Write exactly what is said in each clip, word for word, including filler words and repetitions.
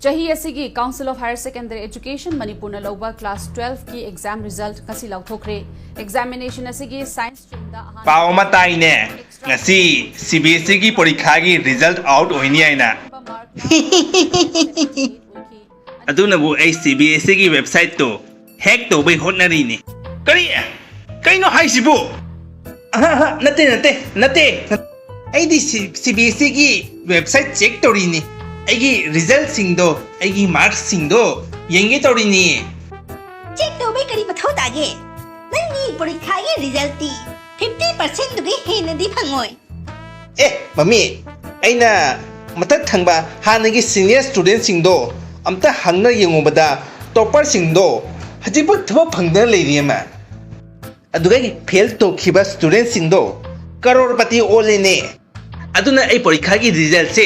ꯆꯍꯤ ꯑꯁꯤꯒꯤ Council of Higher Secondary Education ꯃꯅꯤꯄꯨꯔꯅ ꯂꯧꯕ class twelve ꯀꯤ exam result ꯉꯁꯤ ꯂꯥꯎꯊꯣꯛꯈ꯭ꯔꯦ꯫ Examination ꯑꯁꯤꯒꯤ science stream ꯗ ꯑꯍꯥꯟꯕ ꯄꯥꯎ ꯑꯃ ꯇꯥꯏꯅꯦ꯫ ꯉꯁꯤ C B S E ꯒꯤ ꯄꯔꯤꯈꯥꯒꯤ result out ꯑꯣꯏꯅꯤ ꯍꯥꯏꯅ꯫ ꯑꯗꯨꯅꯕꯨ ꯑꯩ C B S E ꯒꯤ website ꯇꯣ hack ꯇꯧꯕꯩ ꯍꯣꯠꯅꯔꯤꯅꯤ꯫ ꯀꯔꯤ? ꯀꯩꯅꯣ ꯍꯥꯏꯁꯤꯕꯨ? ꯑꯍ, ꯑꯍ, ꯅꯠꯇꯦ, ꯅꯠꯇꯦ, ꯅꯠꯇꯦ꯫ ꯑꯩꯗꯤ ꯁꯤ-, C B S E ꯒꯤ website check ꯇꯧꯔꯤꯅꯤ꯫ ꯑꯩꯒꯤ result ꯁꯤꯡꯗꯣ, ꯑꯩꯒꯤ marks ꯁꯤꯡꯗꯣ ꯌꯦꯡꯒꯦ ꯇꯧꯔꯤꯅꯤ꯫ Check ꯇꯧꯕꯩ ꯀꯔꯤ ꯃꯊꯧ ꯇꯥꯒꯦ? ꯅꯪꯒꯤ ꯄꯔꯤꯈꯥꯒꯤ result ꯇꯤ fifty percent ꯗꯨꯒꯤ ꯍꯦꯟꯅꯗꯤ ꯐꯪꯉꯣꯏ꯫ ꯑꯦ, ꯃꯃꯤ, ꯑꯩꯅ ꯃꯊꯛ ꯊꯪꯕ ꯍꯥꯟꯅꯒꯤ senior student ꯁꯤꯡꯗꯣ ꯑꯝꯇ ꯍꯪꯅ ꯌꯦꯡꯉꯨꯕꯗ, topper ꯁꯤꯡꯗꯣ ꯍꯧꯖꯤꯛꯐꯥꯎ ꯊꯕꯛ ꯐꯪꯗꯅ ꯂꯩꯔꯤ ꯑꯃ꯫ ꯑꯗꯨꯒ fail ꯇꯧꯈꯤꯕ student ꯁꯤꯡꯗꯣ ꯀꯔꯣꯔꯄꯇꯤ ꯑꯣꯜꯂꯦꯅꯦ꯫ ꯑꯗꯨꯅ ꯑꯩ ꯄꯔꯤꯈꯥꯒꯤ result ꯁꯦ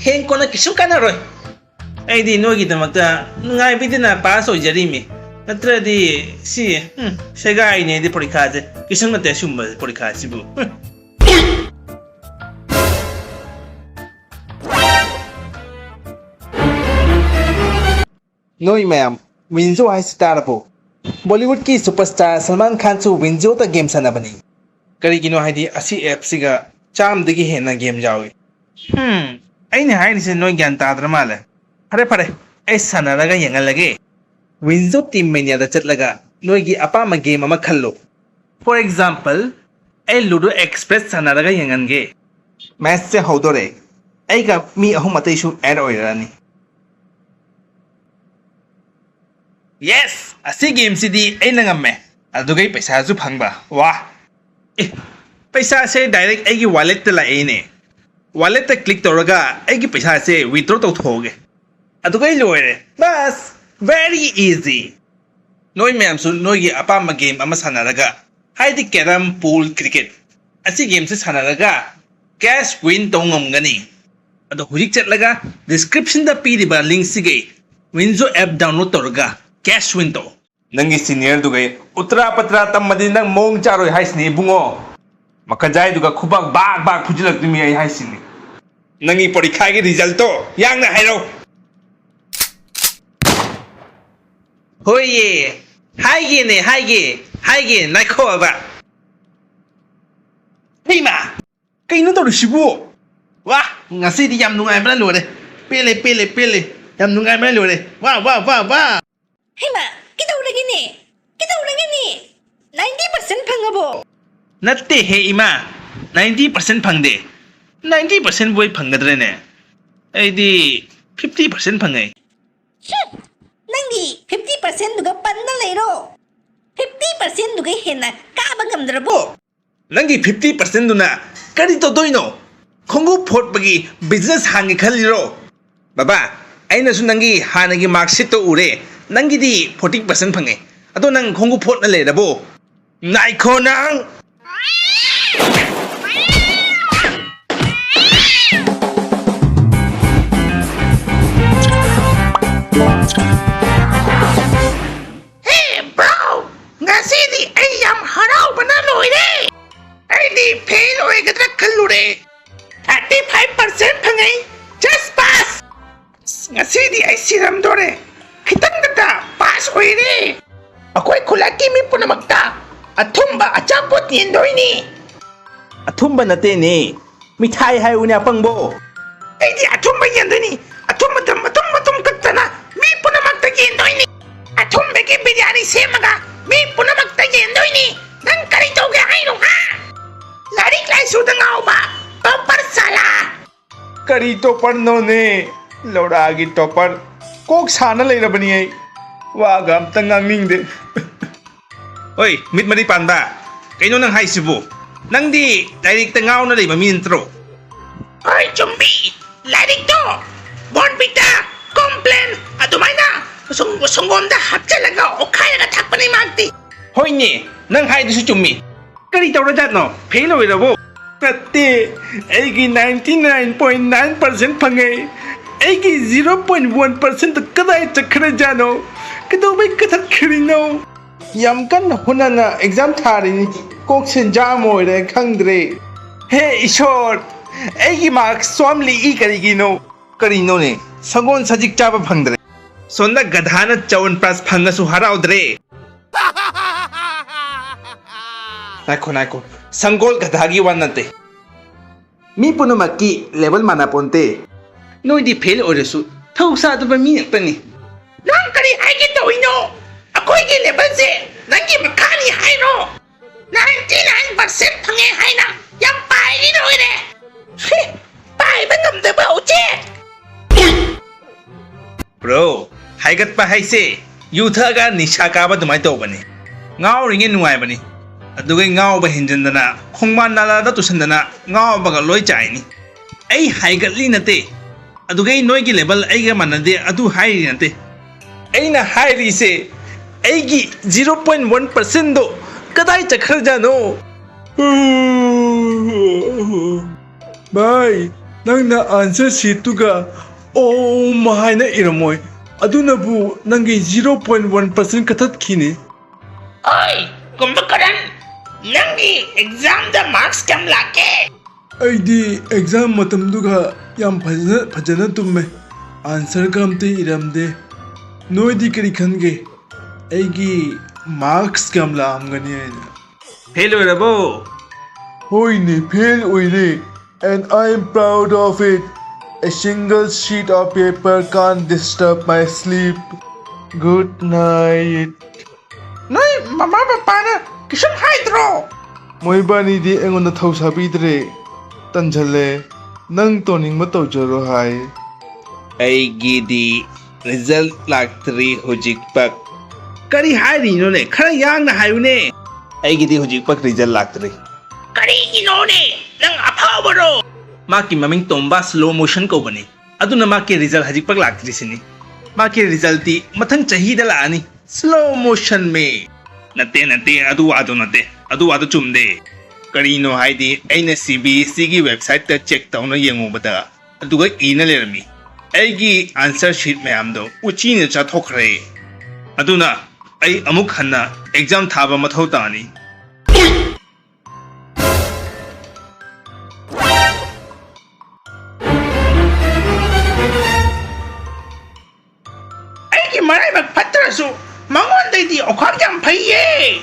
ꯍꯌꯦꯡ ꯀꯣꯟꯅ ꯀꯩꯁꯨꯝ ꯀꯥꯟꯅꯔꯣꯏ꯫ ꯑꯩꯗꯤ ꯅꯣꯏꯒꯤꯗꯃꯛꯇ ꯉꯥꯏꯕꯤꯗꯅ pass ꯑꯣꯏꯖꯔꯤꯃꯤ꯫ ꯅꯠꯇ꯭ꯔꯗꯤ ꯁꯤ, ꯎꯝ, ꯁꯦꯒꯥꯏꯅꯦ ꯑꯩꯗꯤ ꯄꯔꯤꯈꯥꯁꯦ꯫ ꯀꯩꯁꯨꯝ ꯅꯠꯇꯦ ꯑꯁꯤꯒꯨꯝꯕ ꯄꯔꯤꯈꯥꯁꯤꯕꯨ꯫ ꯎꯝ꯫ ꯅꯣꯏ ꯃꯌꯥꯝ, ꯋꯤꯟꯖꯣ ꯍꯥꯏꯁꯤ ꯇꯥꯔꯕꯣ? Bollywood ꯀꯤ superstar ꯁꯜꯃꯥꯟ ꯈꯥꯟꯁꯨ ꯋꯤꯟꯖꯣꯗ game ꯁꯥꯟꯅꯕꯅꯤ꯫ ꯀꯔꯤꯒꯤꯅꯣ ꯍꯥꯏꯗꯤ ꯑꯁꯤ app ꯁꯤꯒ ꯆꯥꯝꯃꯗꯒꯤ ꯍꯦꯟꯅ game ꯌꯥꯎꯏ꯫ ꯍꯝ, ꯑꯩꯅ ꯍꯥꯏꯔꯤꯁꯦ ꯅꯣꯏ ꯒ꯭ꯌꯥꯟ ꯇꯥꯗ꯭ꯔ ꯃꯥꯜꯂꯦ꯫ ꯐꯔꯦ ꯐꯔꯦ, ꯑꯩ ꯁꯥꯟꯅꯔꯒ ꯌꯦꯡꯍꯜꯂꯒꯦ꯫ ꯋꯤꯟꯖꯣ Team Mania ꯗ ꯆꯠꯂꯒ ꯅꯣꯏꯒꯤ ꯑꯄꯥꯝꯕ game ꯑꯃ ꯈꯜꯂꯨ꯫ For example, ꯑꯩ Ludo Express ꯁꯥꯟꯅꯔꯒ ꯌꯦꯡꯍꯟꯒꯦ꯫ Match ꯁꯦ ꯍꯧꯗꯣꯔꯦ꯫ ꯑꯩꯒ ꯃꯤ ꯑꯍꯨꯝ ꯑꯇꯩꯁꯨ add ꯑꯣꯏꯔꯛꯑꯅꯤ꯫ Yes! ꯑꯁꯤ game ꯁꯤꯗꯤ ꯑꯩꯅ ꯉꯝꯃꯦ꯫ ꯑꯗꯨꯒ ꯑꯩ ꯄꯩꯁꯥꯁꯨ ꯐꯪꯕ꯫ ꯋꯥ! ꯑꯦ, ꯄꯩꯁꯥꯁꯦ direct ꯑꯩꯒꯤ wallet ꯇ ꯂꯥꯛꯑꯦꯅꯦ꯫ Wallet ꯇ click ꯇꯧꯔꯒ ꯑꯩꯒꯤ ꯄꯩꯁꯥꯁꯦ withdraw ꯇꯧꯊꯣꯛꯑꯒꯦ꯫ ꯑꯗꯨꯒ ꯑꯩ ꯂꯣꯏꯔꯦ꯫ ꯕꯁ! Very easy! ꯅꯣꯏ ꯃꯌꯥꯝꯁꯨ ꯅꯣꯏꯒꯤ ꯑꯄꯥꯝꯕ game ꯑꯃ ꯁꯥꯟꯅꯔꯒ, ꯍꯥꯏꯗꯤ carrom, pool, cricket, ꯑꯁꯤ game ꯁꯦ ꯁꯥꯟꯅꯔꯒ cash win ꯇꯧ ꯉꯝꯒꯅꯤ꯫ ꯑꯗꯣ ꯍꯧꯖꯤꯛ ꯆꯠꯂꯒ description ꯗ ꯄꯤꯔꯤꯕ link ꯁꯤꯒꯤ ꯋꯤꯟꯖꯣ app download ꯇꯧꯔꯒ cash win ꯇꯧ꯫ ꯅꯪꯒꯤ senior ꯗꯨꯒꯩ ꯎꯇ꯭ꯔꯥ ꯄꯇ꯭ꯔꯥ ꯇꯝꯃꯗꯤ ꯅꯪ ꯃꯑꯣꯡ ꯆꯥꯔꯣꯏ ꯍꯥꯏꯁꯤꯅꯤ ꯏꯕꯨꯡꯉꯣ꯫ ꯃꯈꯖꯥꯏꯗꯨꯒ ꯈꯨꯕꯥꯛ ꯕꯥꯛ ꯕꯥꯛ ꯐꯨꯖꯤꯜꯂꯛꯇꯣꯏꯃꯤ ꯑꯩ ꯍꯥꯏꯁꯤꯅꯤ꯫ ꯅꯪꯒꯤ ꯄꯔꯤꯈꯥꯒꯤ result ꯇꯣ ꯌꯥꯡꯅ ꯍꯥꯏꯔꯧ꯫ ꯍꯣꯏꯌꯦ, ꯍꯥꯏꯒꯦꯅꯦ, ꯍꯥꯏꯒꯦ, ꯍꯥꯏꯒꯦ, ꯉꯥꯏꯈꯣꯕ꯫ ꯍꯩꯃꯥ! ꯀꯩꯅꯣ ꯇꯧꯔꯤꯁꯤꯕꯨ? ꯋꯥ! ꯉꯁꯤꯗꯤ ꯌꯥꯝ ꯅꯨꯡꯉꯥꯏꯕꯅ ꯂꯣꯏꯔꯦ꯫ ꯄꯦꯜꯂꯦ, ꯄꯦꯜꯂꯦ, ꯄꯦꯜꯂꯦ꯫ ꯌꯥꯝ ꯅꯨꯡꯉꯥꯏꯕꯅ ꯂꯣꯏꯔꯦ꯫ ꯋꯥ, ꯋꯥ, ꯋꯥ, ꯋꯥ! ꯍꯩꯃꯥ! ꯀꯩꯗꯧꯔꯒꯦꯅꯦ? ꯀꯩꯗꯧꯔꯒꯦꯅꯦ? ꯅꯥꯏꯟꯇꯤ ꯄꯥꯔꯁꯦꯟ ꯐꯪꯉꯕꯣ? ꯅꯠꯇꯦꯍꯦ ꯏꯃꯥ, ꯅꯥꯏꯟꯇꯤ ꯄꯥꯔꯁꯦꯟ ꯐꯪꯗꯦ꯫ ꯅꯥꯏꯟꯇꯤ ꯄꯥꯔꯁꯦꯟꯕꯨ ꯑꯩ ꯐꯪꯒꯗ꯭ꯔꯅꯦ? ꯑꯩꯗꯤ ꯐꯤꯐꯇꯤ ꯄꯥꯔꯁꯦꯟ ꯐꯪꯉꯦ꯫ ꯍꯨꯝ! ꯅꯪꯒꯤ ꯐꯤꯐꯇꯤ ꯄꯥꯔꯁꯦꯟꯗꯨꯒ ꯄꯟꯅ ꯂꯩꯔꯣ꯫ ꯐꯤꯐꯇꯤ ꯄꯥꯔꯁꯦꯟꯗꯨꯒ ꯍꯦꯟꯅ ꯀꯥꯕ ꯉꯝꯗ꯭ꯔꯕꯣ? ꯅꯪꯒꯤ ꯐꯤꯐꯇꯤ ꯄꯥꯔꯁꯦꯟꯗꯨꯅ ꯀꯔꯤ ꯇꯧꯗꯣꯏꯅꯣ? ꯈꯣꯡꯎꯞ ꯐꯣꯠꯄꯒꯤ ꯕꯤꯖꯤꯅꯦꯁ ꯍꯥꯡꯒꯦ ꯈꯜꯂꯤꯔꯣ? ꯕꯕꯥ, ꯑꯩꯅꯁꯨ ꯅꯪꯒꯤ ꯍꯥꯟꯅꯒꯤ ꯃꯥꯔꯛꯁꯤꯠꯇꯣ ꯎꯔꯦ꯫ ꯅꯪꯒꯤꯗꯤ ꯐꯣꯔꯇꯤ ꯄꯥꯔꯁꯦꯟ ꯐꯪꯉꯦ꯫ ꯑꯗꯣ ꯅꯪ ꯈꯣꯡꯎꯞ ꯐꯣꯠꯅ ꯂꯩꯔꯕꯣ? ꯉꯥꯏꯈꯣ ꯅꯪ! Hey, bro! ꯉꯁꯤꯗꯤ ꯑꯩ ꯌꯥꯝ ꯍꯔꯥꯎꯕꯅ ꯂꯣꯏꯔꯦ! ꯑꯩꯗꯤ ꯐꯦꯜ ꯑꯣꯏꯒꯗ꯭ꯔꯥ ꯈꯜꯂꯨꯔꯦ꯫ ꯊꯥꯔꯇꯤ ꯐꯥꯏꯚ ꯄꯥꯔꯁꯦꯟ ꯐꯪꯉꯦ꯫ Just pass! ꯑꯁ, ꯉꯁꯤꯗꯤ ꯑꯩ ꯁꯤꯔꯝꯗꯣꯔꯦ꯫ ꯈꯤꯇꯪꯗꯇ ꯄꯥꯁ ꯑꯣꯏꯔꯦ꯫ ꯑꯩꯈꯣꯏ ꯈꯨꯜꯂꯛꯀꯤ ꯃꯤ ꯄꯨꯝꯅꯃꯛꯇ ꯑꯊꯨꯝꯕ ꯑꯆꯥꯄꯣꯠ ꯌꯦꯟꯗꯣꯏꯅꯤ꯫ ꯑꯊꯨꯝꯕ ꯅꯠꯇꯦꯅꯦ, ꯃꯤꯊꯥꯏ ꯍꯥꯏꯌꯨꯅꯦ, ꯑꯄꯪꯕꯣ꯫ ꯑꯩꯗꯤ ꯑꯊꯨꯝꯕ ꯌꯦꯟꯗꯣꯏꯅꯤ꯫ ꯑꯊꯨꯝꯕꯗ ꯃꯇꯨꯝ ꯃꯇꯨꯝ ꯀꯛꯇꯅ ꯃꯤ ꯄꯨꯝꯅꯃꯛꯇ ꯌꯦꯟꯗꯣꯏꯅꯤ꯫ ꯑꯊꯨꯝꯕꯒꯤ ꯕꯤꯔꯌꯥꯅꯤ ꯁꯦꯝꯃꯒ ꯃꯤ ꯄꯨꯝꯅꯃꯛꯇ ꯌꯦꯟꯗꯣꯏꯅꯤ꯫ ꯅꯪ ꯀꯔꯤ ꯇꯧꯒꯦ ꯍꯥꯏꯅꯣ, ꯍꯥ? ꯂꯥꯏꯔꯤꯛ ꯂꯥꯏꯁꯨꯗ ꯉꯥꯎꯕ ꯇꯣꯞꯄꯔ ꯁꯥꯂꯥ꯫ ꯀꯔꯤ ꯇꯣꯞꯄꯔꯅꯣꯅꯦ? ꯂꯧꯔꯥꯒꯤ ꯇꯣꯞꯄꯔ꯫ ꯀꯣꯛ ꯁꯥꯅ ꯂꯩꯔꯕꯅꯤ ꯑꯩ꯫ ꯋꯥꯒ ꯑꯝꯇ ꯉꯥꯡꯅꯤꯡꯗꯦ꯫ ꯍꯣꯏ, ꯃꯤꯠ ꯃꯔꯤ ꯄꯥꯟꯕ, ꯀꯩꯅꯣ ꯅꯪ ꯍꯥꯏꯁꯤꯕꯨ? ꯅꯪꯗꯤ ꯂꯥꯏꯔꯤꯛꯇ ꯉꯥꯎꯅ ꯂꯩꯕ ꯃꯤ ꯅꯠꯇ꯭ꯔꯣ? ꯍꯣꯏ, ꯆꯨꯝꯃꯤ꯫ ꯂꯥꯏꯔꯤꯛꯇꯣ ꯕꯣꯔꯟꯚꯤꯇꯥ, ꯀꯣꯝꯄ꯭ꯂꯦꯟ ꯑꯗꯨꯃꯥꯏꯅ ꯁꯪ-, ꯁꯪꯒꯣꯝꯗ ꯍꯥꯞꯆꯤꯜꯂꯒ ꯑꯣꯠꯈꯥꯏꯔꯒ ꯊꯛꯄꯅꯤ ꯃꯥꯗꯤ꯫ ꯍꯣꯏꯅꯦ, ꯅꯪ ꯍꯥꯏꯗꯨꯁꯨ ꯆꯨꯝꯃꯤ꯫ ꯀꯔꯤ ꯇꯧꯔꯖꯥꯠꯅꯣ? ꯐꯦꯜ ꯑꯣꯏꯔꯕꯣ? ꯅꯠꯇꯦ, ꯑꯩꯒꯤ ninety nine point nine percent ꯐꯪꯉꯦ꯫ ꯑꯩꯒꯤ ꯖꯤꯔꯣ ꯄꯣꯏꯟ ꯋꯥꯟ ꯄꯥꯔꯁꯦꯟꯗꯨ ꯀꯗꯥꯏ ꯆꯠꯈ꯭ꯔꯖꯥꯠꯅꯣ? ꯀꯩꯗꯧꯕꯩ ꯀꯛꯊꯠꯈ꯭ꯔꯤꯅꯣ? ꯌꯥꯝ ꯀꯟꯅ ꯍꯣꯠꯅꯅ ꯑꯦꯛꯖꯥꯝ ꯊꯥꯔꯤꯅꯤ, ꯀꯣꯛꯁꯦ ꯖꯥꯝ ꯑꯣꯏꯔꯦ, ꯈꯪꯗ꯭ꯔꯦ꯫ ꯍꯦ ꯏꯁꯣꯔ, ꯑꯩꯒꯤ ꯃꯥꯔꯛꯁ ꯁꯣꯝ ꯂꯤꯛꯏ ꯀꯔꯤꯒꯤꯅꯣ? ꯀꯔꯤꯅꯣꯅꯦ, ꯁꯒꯣꯜ ꯁꯖꯤꯛ ꯆꯥꯕ ꯐꯪꯗ꯭ꯔꯦ? ꯁꯣꯝꯗ ꯒꯙꯥꯅ ꯆꯋꯟ ꯄ꯭ꯔꯥꯁ ꯐꯪꯉꯁꯨ ꯍꯔꯥꯎꯗ꯭ꯔꯦ꯫ ꯉꯥꯏꯈꯣ, ꯉꯥꯏꯈꯣ꯫ ꯁꯪꯒꯣꯜ ꯒꯙꯥꯒꯤ ꯋꯥ ꯅꯠꯇꯦ꯫ ꯃꯤ ꯄꯨꯝꯅꯃꯛꯀꯤ ꯂꯦꯕꯦꯜ ꯃꯥꯟꯅ ꯄꯣꯟꯇꯦ꯫ ꯅꯣꯏꯗꯤ ꯐꯦꯜ ꯑꯣꯏꯔꯁꯨ ꯊꯧ ꯁꯥꯗꯕ ꯃꯤ ꯉꯥꯛꯇꯅꯤ꯫ ꯅꯪ ꯀꯔꯤ ꯍꯥꯏꯒꯦ ꯇꯧꯔꯤꯅꯣ? ꯑꯩꯈꯣꯏꯒꯤ ꯂꯦꯕꯦꯜꯁꯦ ꯅꯪꯒꯤ ꯃꯈꯥꯅꯤ ꯍꯥꯏꯔꯣ? ꯅꯥꯏꯟꯇꯤ ꯅꯥꯏꯟ ꯄꯥꯔꯁꯦꯟ ꯐꯪꯉꯦ ꯍꯥꯏꯅ ꯌꯥꯝ ꯄꯥꯏꯔꯤ ꯂꯣꯏꯔꯦ꯫ ꯍꯤ, ꯄꯥꯏꯕ ꯉꯝꯗꯕ ꯎꯆꯦꯛ꯫ ꯕ꯭ꯔꯣ, ꯍꯥꯏꯒꯠꯄ ꯍꯥꯏꯁꯦ ꯌꯨ ꯊꯛꯑꯒ ꯅꯤꯁꯥ ꯀꯥꯕ ꯑꯗꯨꯃꯥꯏꯅ ꯇꯧꯕꯅꯤ꯫ ꯉꯥꯎꯔꯤꯉꯩ ꯅꯨꯡꯉꯥꯏꯕꯅꯤ, ꯑꯗꯨꯒ ꯉꯥꯎꯕ ꯍꯦꯟꯖꯤꯟꯗꯅ ꯈꯣꯡꯕꯥꯟ ꯅꯥꯂꯥꯗ ꯇꯨꯁꯟꯗꯅ ꯉꯥꯎꯕꯒ ꯂꯣꯏ ꯆꯥꯏꯅꯤ꯫ ꯑꯩ ꯍꯥꯏꯒꯠꯂꯤ ꯅꯠꯇꯦ, ꯑꯗꯨꯒ ꯑꯩ ꯅꯣꯏꯒꯤ ꯂꯦꯕꯦꯜ ꯑꯩꯒ ꯃꯥꯟꯅꯗꯦ ꯑꯗꯨ ꯍꯥꯏꯔꯤ ꯅꯠꯇꯦ꯫ ꯑꯩꯅ ꯍꯥꯏꯔꯤꯁꯦ ꯑꯩꯒꯤ ꯖꯤꯔꯣ ꯄꯣꯏꯟ ꯋꯥꯟ ꯄꯥꯔꯁꯦꯟꯗꯣ ꯀꯗꯥꯏ ꯆꯠꯈ꯭ꯔꯖꯥꯠꯅꯣ? ꯚꯥꯏ, ꯅꯪꯅ ꯑꯟꯁꯔ ꯁꯤꯠꯇꯨꯒ ꯑꯣꯝ ꯍꯥꯏꯅ ꯏꯔꯝꯃꯣꯏ, ꯑꯗꯨꯅꯕꯨ ꯅꯪꯒꯤ ꯖꯤꯔꯣ ꯄꯣꯏꯟ ꯋꯥꯟ ꯄꯥꯔꯁꯦꯟ ꯀꯛꯊꯠꯈꯤꯅꯤ꯫ ꯑꯣꯏ, ꯀꯨꯝꯕꯀꯔꯟ, ꯅꯪꯒꯤ ꯑꯦꯛꯖꯥꯝꯗ ꯃꯥꯔꯛꯁ ꯀꯌꯥꯝ ꯂꯥꯛꯀꯦ? ꯑꯩꯗꯤ ꯑꯦꯛꯖꯥꯝ ꯃꯇꯝꯗꯨꯒ ꯌꯥꯝ ꯐꯖꯅ, ꯐꯖꯅ ꯇꯨꯝꯃꯦ, ꯑꯟꯁꯔꯒ ꯑꯝꯇ ꯏꯔꯝꯗꯦ꯫ ꯅꯣꯏꯗꯤ ꯀꯔꯤ ꯈꯟꯒꯦ? ꯑꯩꯒꯤ ꯃꯥꯔꯛꯁ ꯀꯌꯥꯝ ꯂꯥꯛꯑꯝꯒꯅꯤ ꯍꯥꯏꯅ? ꯐꯦꯜ ꯑꯣꯏꯔꯕꯣ? ꯍꯣꯏꯅꯦ, ꯐꯦꯜ ꯑꯣꯏꯔꯦ, and I am proud of it. A single sheet of paper can't disturb my sleep. Good night. ꯅꯣꯏ ꯃꯃꯥ ꯕꯕꯥꯅ ꯀꯩꯁꯨꯝ ꯍꯥꯏꯗ꯭ꯔꯣ? ꯃꯣꯏꯕꯥꯅꯤꯗꯤ ꯑꯩꯉꯣꯟꯗ ꯊꯧ ꯁꯥꯕꯤꯗ꯭ꯔꯦ꯫ ꯇꯟꯁꯜꯂꯦ꯫ ꯅꯪ ꯇꯧꯅꯤꯡꯕ ꯇꯧꯖꯔꯣ ꯍꯥꯏ꯫ ꯑꯩꯒꯤꯗꯤ ꯔꯤꯖꯜ ꯂꯥꯛꯇ꯭ꯔꯤ ꯍꯧꯖꯤꯛꯄꯛ꯫ ꯀꯔꯤ ꯍꯥꯏꯔꯤꯅꯣꯅꯦ? ꯈꯔ ꯌꯥꯡꯅ ꯍꯥꯏꯌꯨꯅꯦ꯫ ꯑꯩꯒꯤꯗꯤ ꯍꯧꯖꯤꯛꯄꯛ ꯔꯤꯖꯜ ꯂꯥꯛꯇ꯭ꯔꯤ꯫ ꯀꯔꯤꯒꯤꯅꯣꯅꯦ? ꯅꯪ ꯑꯐꯥꯎꯕꯔꯣ? ꯃꯥꯒꯤ ꯃꯃꯤꯡ ꯇꯣꯝꯕ ꯁ꯭ꯂꯣ ꯃꯣꯁꯟ ꯀꯧꯕꯅꯤ꯫ ꯑꯗꯨꯅ ꯃꯥꯒꯤ ꯔꯤꯖꯜ ꯍꯧꯖꯤꯛꯄꯛ ꯂꯥꯛꯇ꯭ꯔꯤꯁꯤꯅꯤ꯫ ꯃꯥꯒꯤ ꯔꯤꯖꯜꯇꯤ ꯃꯊꯪ ꯆꯍꯤꯗ ꯂꯥꯛꯑꯅꯤ꯫ ꯁ꯭ꯂꯣ ꯃꯣꯁꯟ ꯃꯦ꯫ ꯅꯠꯇꯦ, ꯅꯠꯇꯦ, ꯑꯗꯨ ꯋꯥꯗꯣ ꯅꯠꯇꯦ꯫ ꯑꯗꯨ ꯋꯥꯗꯣ ꯆꯨꯝꯗꯦ꯫ ꯀꯔꯤꯅꯣ ꯍꯥꯏꯗꯤ, ꯑꯩꯅ ꯁꯤ ꯕꯤ ꯑꯦꯁ ꯏꯒꯤ ꯋꯦꯕꯁꯥꯏꯠꯇ ꯆꯦꯛ ꯇꯧꯅ ꯌꯦꯡꯉꯨꯕꯗ, ꯑꯗꯨꯒ ꯏꯅ ꯂꯩꯔꯝꯃꯤ꯫ ꯑꯩꯒꯤ ꯑꯟꯁꯔ ꯁꯤꯠ ꯃꯌꯥꯝꯗꯣ ꯎꯆꯤꯅ ꯆꯥꯊꯣꯛꯈ꯭ꯔꯦ꯫ ꯑꯗꯨꯅ ꯑꯩ ꯑꯃꯨꯛ ꯍꯟꯅ ꯑꯦꯛꯖꯥꯝ ꯊꯥꯕ ꯃꯊꯧ ꯇꯥꯅꯤ꯫ ꯃꯉꯣꯟꯗꯩꯗꯤ ꯑꯣꯈꯥꯛ ꯌꯥꯝ ꯐꯩꯌꯦ꯫